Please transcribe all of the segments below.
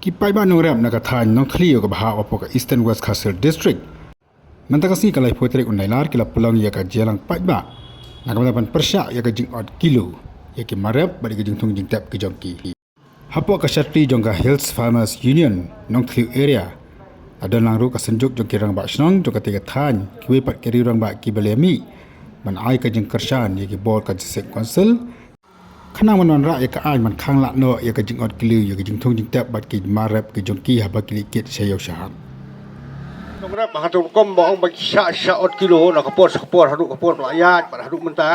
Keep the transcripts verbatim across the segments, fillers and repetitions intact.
Ki paidbah nongrep na ka thaiñ Nongthliew kaba hap hapoh ka Eastern West Khasi Hills District mynta ka sngi ka laiphew tarik u Nailar ki la pynlong ïa ka jingïalang paidbah na ka bynta ban pyrshah ïa ka jingot kilo ïa ki mar rep bad ïa ka jingthung jingtep ki jong ki. Hapoh ka shatri jong ka Hills Farmers Union Nongthliew Area la don lang ruh ka synjuk jong ki rangbah shnong jong katei ka thaiñ, kiwei pat ki riew rangbah kiba la mih ban ai ka jingkyrshan ïa ki bor ka District Council khnang ban wanrah ïa ka aiñ ban khang lah noh ïa ka jingot kilo ïa ka jingthung jingtep bad ki mar rep ki jong ki haba ki leit kit sha ïew sha hat. Nongrep ha kato ka rukom ba ong ba ki shah shah ot kilo na ka por sha ka por haduh ka por ba la ïaid bad haduh mynta.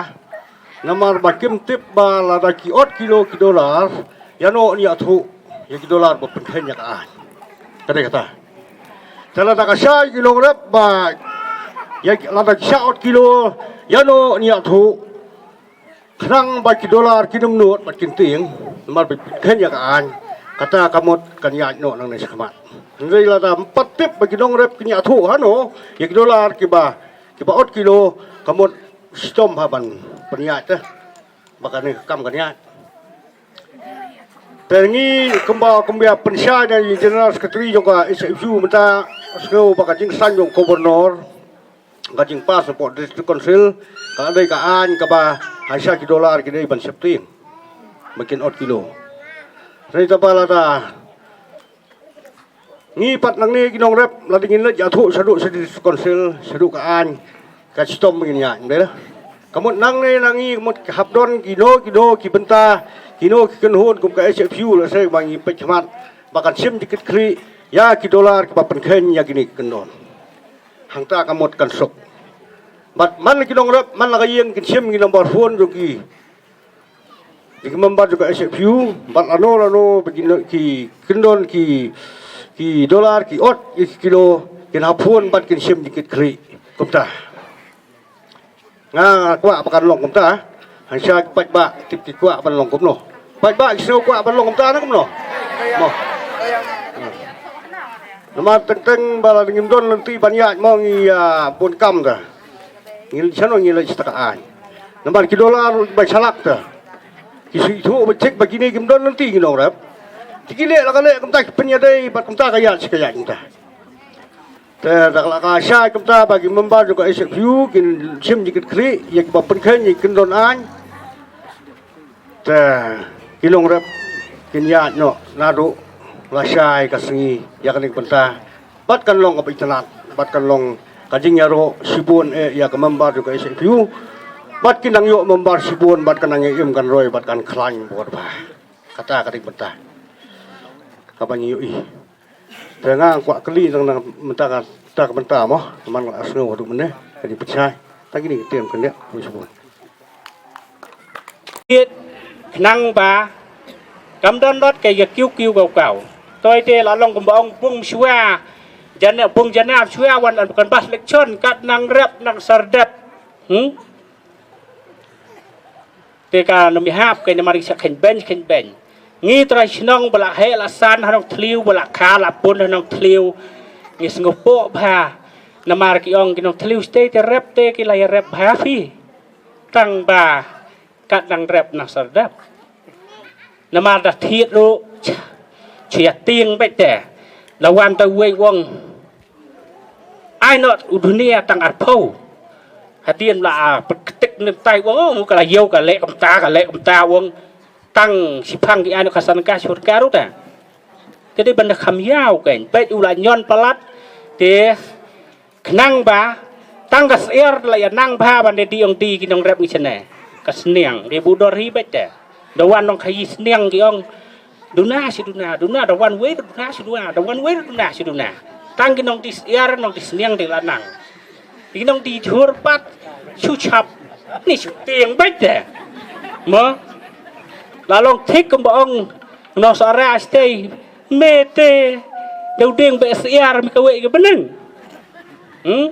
Namar ba kim tip ba lada ki ot kilo ki dollar, ïano ngi ïathuh ïa ki dollar ba pynkheiñ ïa ka aiñ. Ka dei kata. Te lada ka shah ki nongrep ba ïa ki, lada ki shah ot kilo, ïano ngi ïathuh. Khnang ba ki dollar kin ym nud bad kin tieng, namar ba pynkheiñ ïa ka aiñ. Kata ka mut kan ïaid noh nangne shakhmat. Hynrei lada ym pat tip ba ki nongrep kin ïathuh hano ïa ki dollar kiba, kiba ot kilo, ka mut shitom ha ban pynïaid te ba kane ka kam kan ïaid. Te ngi kumba, kumba pynshai na i General Secretary jong ka H F U mynta, sngew ba ka jingsan jong Governor, ka jingpass hapoh District Council ka la dei ka aiñ kaba ha sha ki dollar ki dei ban sheptieng ba kin ot kilo. Hynrei tang ba lada ngi pat nangne ki nongrep lada ngin leit ïathuh shaduh sha District Council shaduh ka aiñ ka shitom ba ngin ïaid, ym dei la. Ka mut nangne na ngi ka mut hap don kino kino ki bynta, kino ki kynhun kum ka H F U la seng ba ngi peit khmat ba kan shim jingkitkhlieh ïa ki dollar kiba pynkheiñ ïa kine ki kyndon. Hangta ka mut kan suk. Bad man ki nongrep man la ka ïing kin shim ki number phone jong ki, ki member jong ka H F U, bad lano lano ba ki, ki kyndon ki, ki dollar ki ot ki kilo, kin hap phone bad kin shim jingkitkhlieh. Kumta. Nga kwah ba kan long kumta. Hansha ki paidbah tip ki kwah ban long kumno. Paidbah ki sngew kwah ban long kumta ne kumno? Mo. Namar teng teng ba la ngim don lynti ban ïaid mo ngi ïa bun kam ta. Ngi leit shano ngi leit sha ka aiñ. Namar ki dollar ba shalak ta. Ki shu ithuh ba thik ba kine kim don lynti ki nongrep. Te ki leh la ka leh kumta ki pynïadei bad kumta ka ïaid shi ka ïaid kumta. Te da ka la ka shai kumta ba ki member jong ka H F U kin shim jingkitkhlieh ïa kiba pynkheiñ ïa ki kyndon aiñ. Te ki nongrep kin ïaid noh naduh la shai ka sngi ïa kane ka bynta. Bad kan long kaba itynnad bad kan long ka jingïaroh shibun eh ïa ka member jong ka H F U. Bad kin nang ïoh member shibun bad kan nang ïa im kan roi bad kan khlaiñ bor ba. Kata ka dei ka bynta kaba ngi ïohi. Te nga kwah kylli tang na mynta ka, ta ka bynta mo, man la sngew haduh mynne ka jingpynshai. Ta kine ki tem kyndiah, pun shibun. Khnang ba kam don rot ka ïa kiew kiew kaw kaw. Toi te la long kumba ong bung shuwa, jana bung jana shuwa wan kan bas lekshon kat nang rep nang sardep. Hmm? Te ka nang mihap ka namar ngi sa khein beiñ khein beiñ. Ngi trai shnong ba la heh la san ha Nongthliew ba la kha la pun ha Nongthliew. Ngi sngewpoh bha namar ki ong ki Nongthliew shatei te rep te ki la ïa rep bha phi. Tang ba kat nang rep nang sardep. Namar da thied ruh shu ïa tieng beit te. La wan ta wei wong. Ai noh u dunia tang arphew. Hadien la a pyrktik ne tai wong, oh, ka la ïew ka leh kumta ka leh kumta wong. Tang shiphang ki ai noh ka san ka shur ka ruh ta. Te dei ban da kham ïaw kein. Beit u la ñion palat te khnang ba tang ka syiar la ïa nang bha ban da dih ong dih ki nongrep ngi shane. Ka sniang dei bu dor hi beit te. Da wan nong khaïi sniang ki ong Duna shi duna, duna da wan wei da duna shi duna, da wan wei da duna shi duna. Tang ki nongdie syiar, nongdie sniang dei la nang. Ki nongdie jhur pat shu chap ni shu tieng beit te. Mo. La long thik kumba ong Nongsahra shatei me te da u dieng beh syiar me kawei ka bneng. Hmm?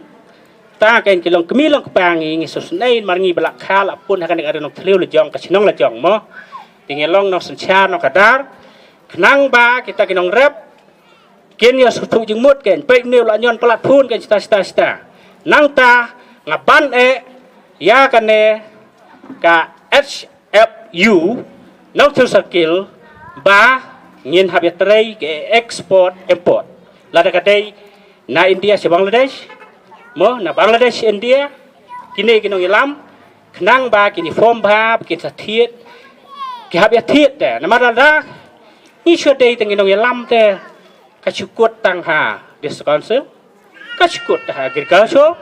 Ta kein ki long kmie long kpa ngi ngi sngewsynei namar ngi ba la kha la pun ha kane ka ri Nongthliew la jong ka shnong la jong mo. Te ngi long nongsynshar nongkadar. Khnang ba kita ki nongrep kin ïa sngewthuh jingmut kein peit une u la ñion palat pun kein shata shata shata. Nangta nga ban eh ïa kane ka H F U Nongthliew Circle ba Ngin hap ïatrei ka export import. Lada ka dei na India sha Bangladesh, mo na Bangladesh India, kine ki nongïalam, khnang ba kin form bha, kin sa thied, ki hap ïathied te. Namar lada ngi shu dei tang ki nongïalam te, ka shu kut tang ha District Council, ka shu kut tang ha Agriculture.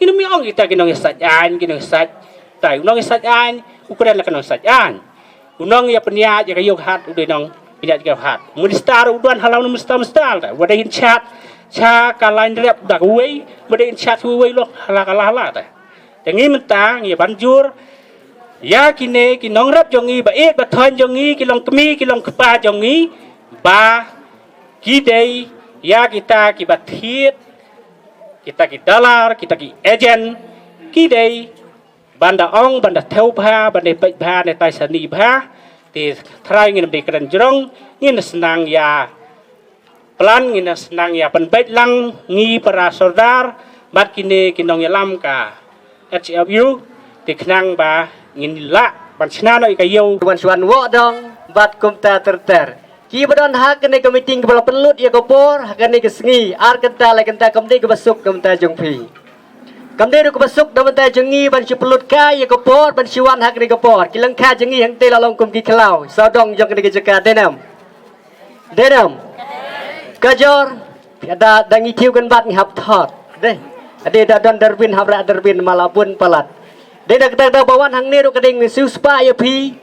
Ngin ym ong kita ki nongïasaid aiñ, ki nongïasaid tai, u nongïasaid aiñ u kren la ka nongïasaid aiñ. U nongïapynïaid ïa ka ïew ka hat u dei nongpynïaid ïa ka ïew ka hat. Minister u don ha la u minister, minister te, wat dei in chat sha ka lain rep da kawei, wat dei in chat sha uwei, uwei lok ha la ka la ha la te. Te ngi mynta ngi ban jur ïa kine ki nongrep jong ngi, ba ïeit ba thoiñ jong ngi, ki longkmie ki longkpa jong ngi, ba ki dei ïa kita kiba thied, kita ki dalar, kita ki agent, ki dei ban da ong, ban da thew bha, ban da peit bha, ne tai sani bha. Te trai ngin ym dei kren jrong, ngin snang ïa plan, ngin snang ïa pynbeit lang ngi para sordar bad kine ki nongïalam ka H F U, te khnang ba ngin lah ban shna noh ïa ka ïew. Wan shuan wok dong bad kumta ter ter. Ki ba don ha kane ka meeting kiba la pynlut ïa ka por ha kane ka sngi, ar kynta lai kynta, kam dei kaba suk na bynta jong phi. Kam dei ruh kaba suk na bynta jong ngi ban shu pynlut kai ïa ka por, ban shu wan ha kane ka por. Ki lyngkha jong ngi hangtei la long kum ki khlaw sawdong jong kane ka jaka, dei ne em? Dei ne em? Ka jor, da, da ngi thiew kynbat ngi hap thot. Dei. Dei da don darbin hap rah darbin, ma la bun palat. Dei na kata ka daw ba wan hangne ruh ka dei ngi siew spah ïa phi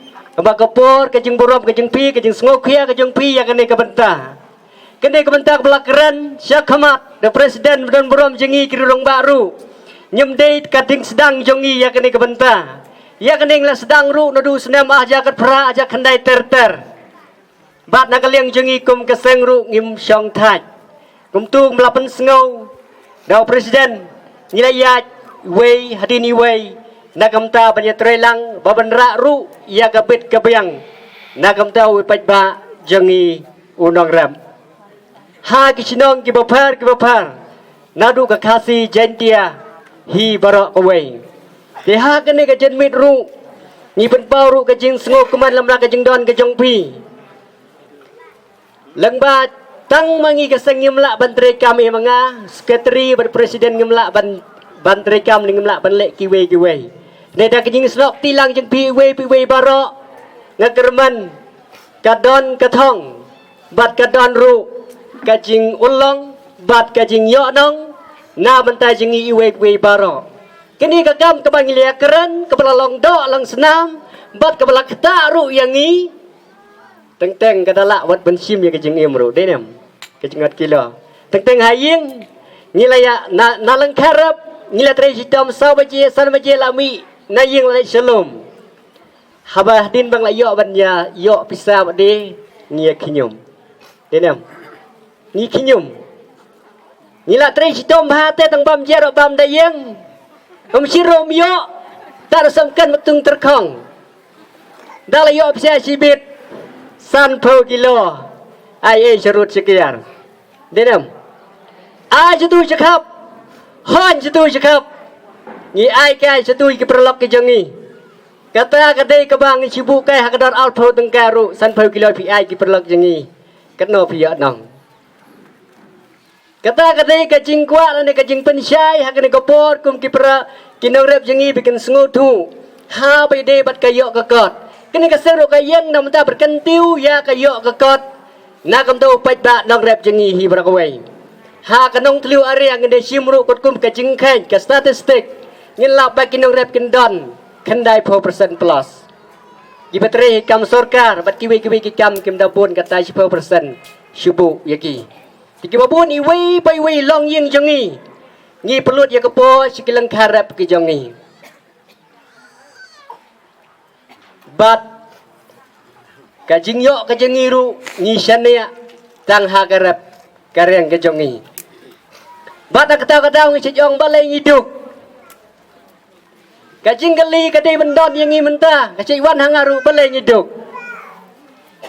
ba ka por, ka jingburom ka jong phi, ka jingsngewkhia ka jong phi ïa kane ka bynta. Kane ka bynta kaba la kren sha khmat da President ba don burom jong ngi, ki rangbah ruh. Ngim dei ka ding sdang jong ngi ïa kane ka bynta. Ïa kane ngi la sdang ruh naduh snem ar hajar khatphra, ar hajar khyndai ter ter. Bad na ka liang jong ngi kum ka seng ruh ngim shong thait. Kumta ba la pynsngew da u President, ngi la ïaid iwei hadien iwei na ka bynta ban ïatrei lang, ba ban rah ruh ïa ka bit ka biang na ka bynta u paidbah jong ngi u nongrep ha ki shnong kiba pher kiba pher, naduh ka Khasi Jaintia hi baroh kawei. Te ha kane ka janmiet ruh ngi pynpaw ruh ka jingsngewkmen lem bad ka jingdon ka jong phi. Lyngba tang ma ngi ka seng ngim lah ban treikam, ïa ma nga Secretary bad President ngim lah ban, ban treikam, ngim lah ban leh kiwei kiwei. Ne da ka jingsnoh kti lang jong phi iwei pa iwei baroh, nga kyrmen ka don ka thong bad ka don ruh ka jingullong bad ka jingïohnong na bynta jong ngi iwei pa iwei baroh. Kane ka kam kaba ngi la ïakren, kaba la long doh long snam bad kaba la ktah ruh ïa ngi. Teng teng ka da lah wat ban shim ïa ka jingim ruh, dei ne em? Ka jingngat kilo. Teng teng ha ïing ngi la ïa na, na lyngkha rep ngi la trei shitom saw baje, san baje la mih na ïing la leit sha lum. Haba hadien ba ngi la ïoh ban ïa ïoh pisa bad de, ngi ïa khñium. Dei ne em? Ngi khñium. Ngi la trei shitom bha te tang bam jer bam da ïeng. Ym shim ruh ym ïoh. Tad ruh sam kan matung tyrkhong. Da la ïoh pisa shibit sanphew kilo. Ai ei sharud shakiar. Dei ne em? Ai shatu shakhap. Hon shatu shakhap. Ngi ai kai shatu ki paralok ki jong ngi. Kata ka dei kaba ngi shu buh kai ha ka dor arphew tyngka ruh, sanphew kilo phi ai ki paralok jong ngi. Katno phi ïoh nong? Kata ka dei ka jingkwah lane ka jingpynshai ha kane ka por kum ki para ki nongrep jong ngi ba kin sngewthuh. Haba ïadei bad ka ïoh ka kot, kane ka seng ruh ka ïeng na bynta ban kyntiew ïa ka ïoh ka kot na ka bynta u paidbah nongrep jong ngi hi baroh kawei. Ha ka Nongthliew area ngin da shim ruh katkum ka jingkheiñ ka statistic, ngin lap ba ki nongrep kin don khyndai phew percent plus. Kiba trei kam sorkar bad kiwei kiwei ki kam kim da bun, kata shiphew percent shu buh ïa ki. Te kiba bun iwei pa iwei longïing jong ngi, ngi pynlut ïa ka por sha ki lyngkha rep ki jong ngi. Bad ka jingïoh ka jong ngi ruh ngi shaniah tang ha ka rep ka riang ka jong ngi. Bad na kata ka daw ngi shu ong balei ngi duk. Ka jingkylli ka dei ban don ïa ngi mynta, ka shu wan ha nga ruh balei ngi duk.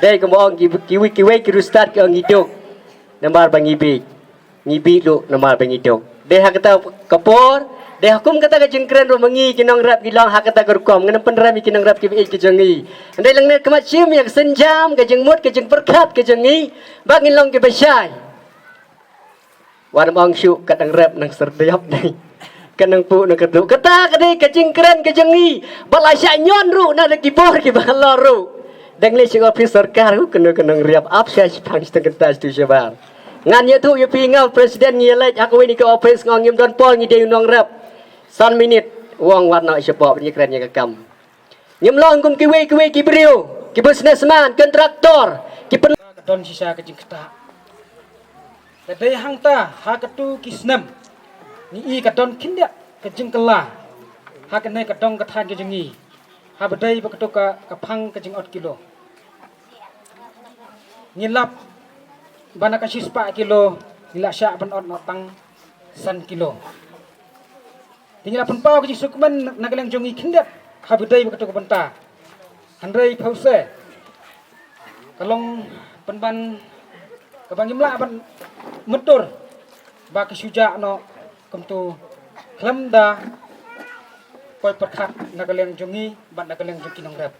Dei kumba ong ki, kiwei kiwei ki riewstad ki ong ngi duk namar ba ngi bieit. Ngi bieit ruh namar ba ngi duk. Dei ha kata ka por Dei ha kum kata ka jingkren ruh ma ngi ki nongrep ngi long ha kata ka rukom, ngan pynrem ïa ki nongrep kiba ïeit ki jong ngi. Hynrei lyngngoh khmat shim ïa ka sienjam, ka jingmut, ka jingpyrkhat ka jong ngi ba ngin long kiba shai. Wat ym ong shuh, ka dang rep nang syrdiap dei. Ka nang puh nang kyrduh. Kata ka dei ka jingkren ka jong ngi. Ba la shah ñion ruh na da ki bor kiba halor ruh. Dang leit sha office sorkar ruh kano kano riap ap sha shipang shiteng kynta shitu shabar. Ngan ïathuh ïa phi, nga u president ngi ïaleit ha kawei na ki office, nga ong ngim don por, ngi dei u nongrep. San minit u ong wat noh shapoh, ngi kren ïa ka kam. Ngim long kum kiwei kiwei ki briew, ki businessman, kontraktor, ki pyn- Ka don shisha ka jingktah. Ka dei hangta ha katu ki snem ngi i ka don khyndiat ka jingkylla ha kane ka dong ka thaiñ ka jong ngi. Haba dei ba katu ka, ka phang ka jingot kilo, ngi lap ba na ka shispah kilo ngi la shah ban ot noh tang san kilo. Te ngi la pynpaw ka jingsngewkmen na ka liang jong ngi khyndiat haba dei ba katu ka bynta. Hynrei phewse ka long pynban kaba ngim lah ban myntur ba ka shu jah noh kumtu khlem da poi pyrkhat na ka liang jong ngi bad na ka liang jong ki nongrep.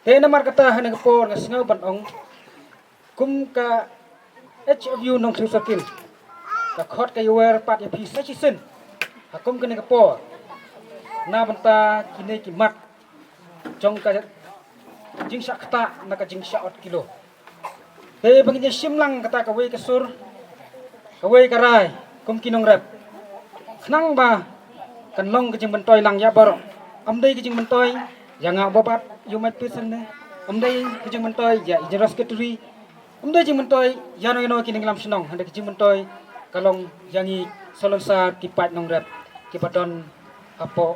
Te namar kata ha kane ka por nga sngew ban ong kum ka H F U Nongthiu Circle, ka khot ka ïawer pat ïa phi sa shisien ha kum kane ka por na bynta kine ki mat jong ka jingshah ktah na ka jingshah ot kilo. Te ba ngin ïa shim lang kata kawei ka sur, kawei ka rai kum ki nongrep, khnang ba kan long ka jingmyntoi lang ïa baroh. Ym dei ka jingmyntoi ïa nga u Babat, ïa u Mike Pearson ne, ym dei ka jingmyntoi ïa i General Secretary, ym dei jingmyntoi ïa no ïa no ki nongïalam shnong, hynrei ka jingmyntoi ka long ïa ngi salonsar ki paid nongrep kiba don hapoh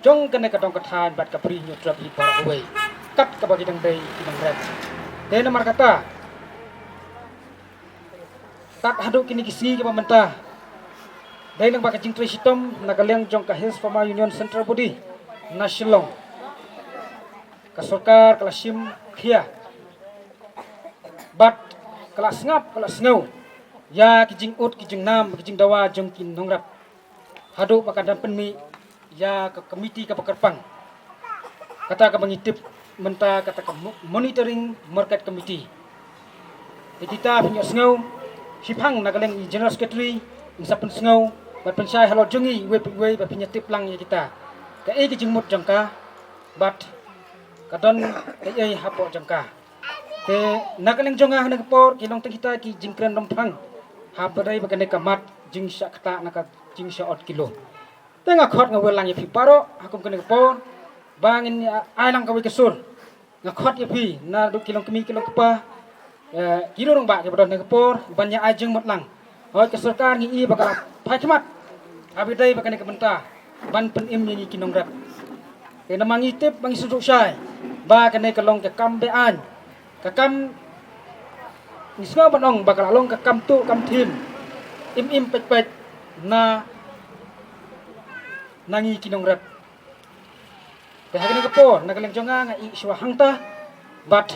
jong kane ka dong ka thaiñ bad ka Bri Hynñiewtrep hi baroh kawei, kat kaba ki dang dei ki nongrep. Te namar kata, kat haduh kine ki sngi kiba mynta, dei lyngba ka jingtrei shitom na ka liang jong ka Hills Farmer Union Central Body na Shillong, ka sorkar ka la shim khia bad ka la sngap, ka la sngew ïa ki jingud, ki jingnam, ki jingdawa jong ki nongrep, haduh ba ka dang pynmih ïa ka komiti kaba kyrpang, kata kaba ngi tip mynta kata ka Mo-, Monitoring Market Committee. Te kita phin ïohsngew shiphang na ka liang i General Secretary, ngin sa pynsngew bad pynshai halor jong ngi iwei pa iwei ba phin ïa tip lang ïa kita kaei ka jingmut jong ka bad ka don kaei hapoh jong ka. Te na ka liang jong nga ha kane ka por ki long tang kita ki jingkren domphang haba dei ba kane ka mat jingshah ktah na ka jingshah ot kilo. Te nga khot nga wer lang ïa phi baroh ha kum kane ka por ba ngin ïa ai lang kawei ka sur. Nga khot ïa phi naduh ki long kmie ki long kpa, eh, ki rangbah kiba don ha kane ka por ban ïa ai jingmut lang. Hooid, ka sorkar ngi i ba ka la phai khmat haba dei ba kane ka bynta ban pynim ïa ngi ki nongrep. Te namar ngi tip ba ngi sngewthuh shai ba kane ka long ka kam be-aiñ, ka kam ngi sngew ban ong ba ka la long ka kam tuh kam thim im im peit peit na, na ngi ki nongrep. Te ha kane ka por na ka liang jong nga nga ïeh shuwa hangta bad